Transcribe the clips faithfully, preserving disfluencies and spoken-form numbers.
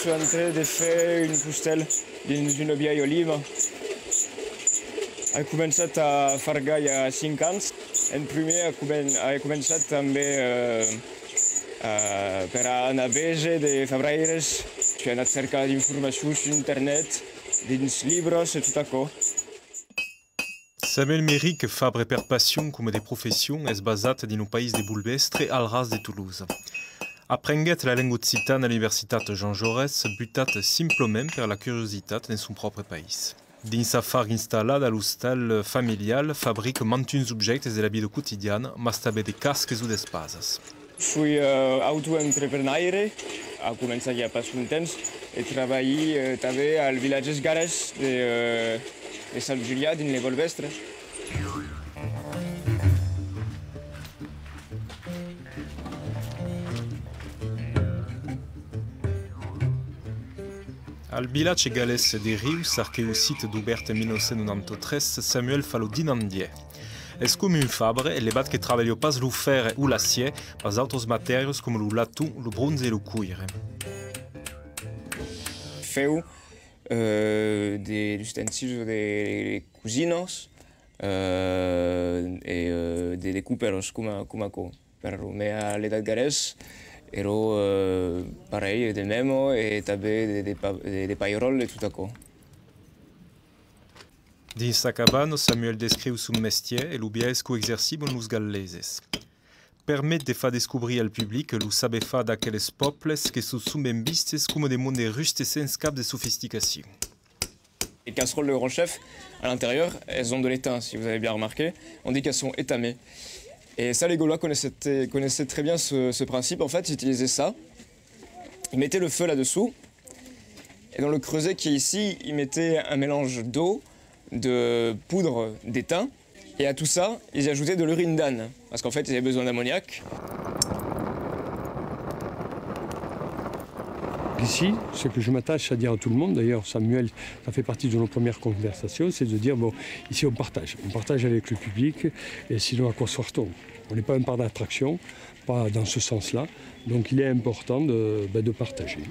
Soi en tren de far un postal dins una vièlha oliva. Ai començat a fargar i a cinc ans. En primièr, ai comen-, ai començat tanben, eh, eh, per anar véser de fabraires. Soi anat cercar d'informacions sus internet, dins libres e tot aquò. Samuel Meric, fabre per passion coma de profession, es basat dins lo país de Bolvèstre, al ras de Tolosa. Aprenguèt la lenga occitana a l'Universitat Jean Jaurès, butat simplament per la curiositat dins son pròpri país. Dins sa farga installada a l'ostal familial, fabrica mantuns objèctes de la vida quotidiana, mas tanben de casques o d'espasas. Soi, eh, autoentreprenaire, a començat i a pas longtemps, e trabalhi, eh, tanben al vilatge garés de, eh, de Sant Julià, dins le Bolvèstre. Al vilatge galés de Rius, arqueocit dubèrt en mila nòu cents nonanta tres, Samuel fa lo dinandièr. Es coma un fabre, elevat que trabalha pas lo fèrre o l'acièr, mas d'autras matèrias coma lo laton, lo bronze e lo coire. Fèu, eh, de, d'ustensils de, de cosinas, eh, e, eh, de, de coperas coma, coma aquò. Per lo mai a l'edat garés, èra, eh, parelh, de mèma e tanben de, de pa-, de, de pairòl e tot aquò. Dins sa cabana, Samuel descriu son mestièr e lo biais qu'o exercivan los galeses. Permet de far descobrir al public lo saber-far d'aqueles pòbles que son sovent vistes coma de monde rustes sens cap de sofisticacion. Les casseroles de grand chef, à l'intérieur, elles ont de l'étain, si vous avez bien remarqué. On dit qu'elles sont étamées. Et ça, les Gaulois connaissaient, connaissaient très bien ce, ce principe. En fait, ils utilisaient ça. Ils mettaient le feu là-dessous. Et dans le creuset qui est ici, ils mettaient un mélange d'eau, de poudre d'étain. Et à tout ça, ils ajoutaient de l'urine d'âne, parce qu'en fait, ils avaient besoin d'ammoniac. Ici, ce que je m'attache à dire à tout le monde, d'ailleurs, Samuel, ça fait partie de nos premières conversations, c'est de dire, bon, ici on partage, on partage avec le public, et sinon à quoi sert-on ? On n'est pas un parc d'attractions, pas dans ce sens-là. Donc il est important de, ben, de partager.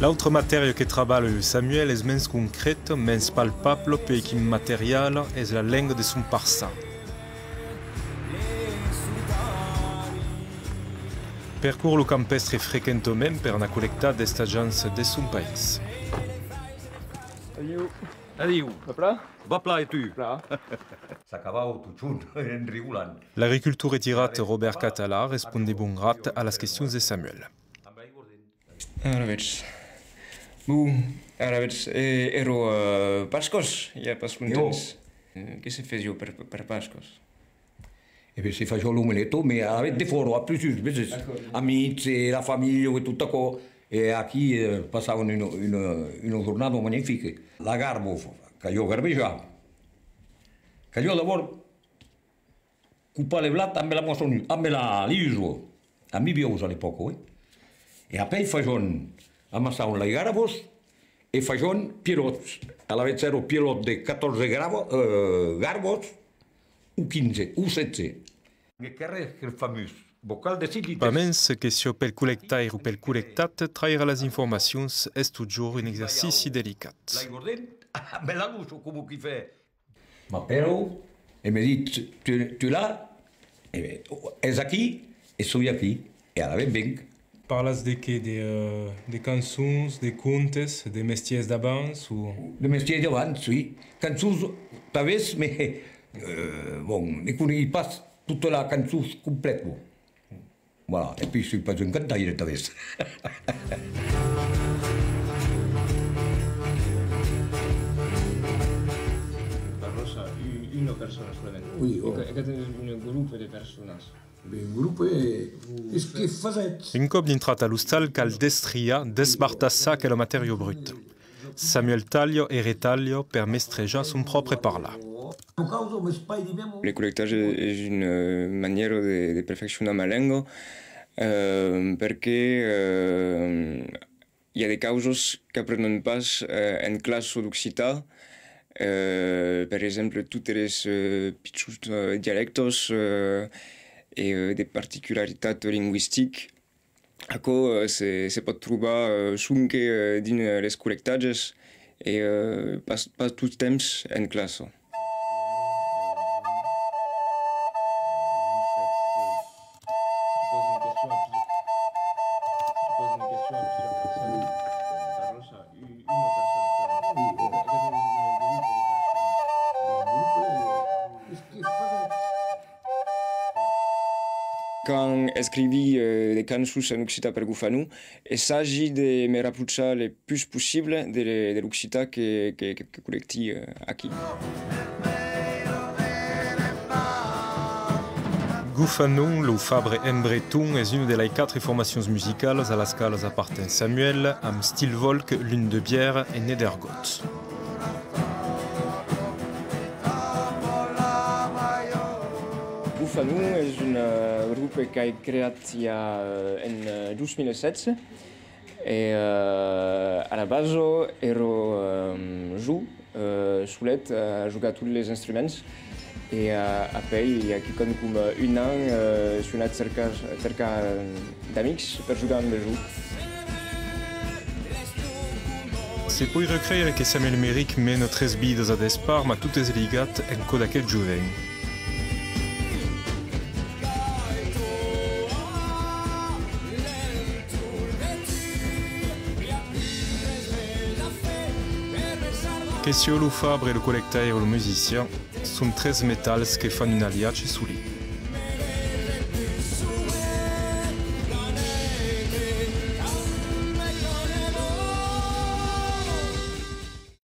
L'autra matèria que trabalha Samuel es mens concrèta, mens palpabla, puèi qu'immateriala, es la lenga de son parçan. Percor lo campèstre frequentament per anar collectar d'estatjants de son país. Adiu. Adiu. Va plan? Va plan, e tu? Plan. S'acabava totjorn en rigolant. L'agricultor retirat Robert Català respond de bon grat a las questions de Samuel. Alavetz. Bon, alavetz, eh, èra, eh, Pascas, i a pas longtemps. Eh, que se fasiá per, per Pascas? E ben, se fasiá l'omeleta, mès alavetz defòra, a plusurs, veses, amics e la familha e tot aquò. E aquí, eh, passavan una, una, una jornada magnifica. La garba, caliá garbejar. Caliá d'abòrd copar le blat amb la moissonneuse, amb la liusa, amb biaus a l'epòca, eh? E apèi fasián, amassavan las garbas e fasián pielòts. Alavetz èra pielòt de quatòrze grava-, eh, garbas, o quinze, o setze. Pasmens, que siá pel collectaire o pel collectat, traire las informacions es totjorn un exercici delicat. L'aigardent, amb la lucha, coma qui fai. M'apèla e me ditz, tu, tu l'as? E ben, es aquí, e soi aquí, e alavetz venc. Parlas de qué? De, eh, de cançons, de contes, de mestièrs d'abans, o? De mestièrs d'abans, oui. Cançons, tanben, mès, eh, bon, ne coneissi pas tota la cançon complèta, bon. Voilà, e puèi soi pas un cantaire, tanben. Parlas a un, una persona solament? Oui, e que, e que tens un grop de personas? Ben, un grop, eh, es que fasètz. Un còp dintrat a l'ostal, cal destriar, desbartassar aquela matèria bruta. Samuel talha e retalha per mestrejar son pròpri parlar. Le collectatge es una manièra de, de perfeccionar ma lenga, eh, perque, eh, i a de causas qu'aprenon pas, eh, en classa d'occitan, eh, per exemple, totes les, eh, pichons, eh, dialèctes, eh, e, eh, de particularitat lingüistic. Aquò, eh, se, se pòt trobar, eh, sonque, eh, dins, eh, les collectatges e, eh, pas, pas tot temps en classa. Quand escrivi, eh, de cançons en occitan per Gofanon, essagi de me raprochar le pus possible de, de l'occitan que, que, que, que collecti, eh, aquí. Gofanon, lo Fabre en breton, es una de las quatre formacions musicalas a las qualas aparten Samuel, amb Stilvolk, Lune de Bière e Nedergot. Gofanon es un, eh, grop qu'ai creat i a, eh, en, eh, dos mil setze. E, eh, a la basa èra, eh, jo, eh, solet, eh, a jogar tots les instruments. E, eh, apèi, i a quicòm coma un an, eh, soi anat cercar, cercar, eh, d'amics per jogar amb jo. Se poiriá creire que Samuel Meric mena tres vidas a despart, mas tot es ligat en cò d'aquel jovent. Que siá lo fabre, lo collectaire o lo musician, son tres metals que fan un aliatge solid.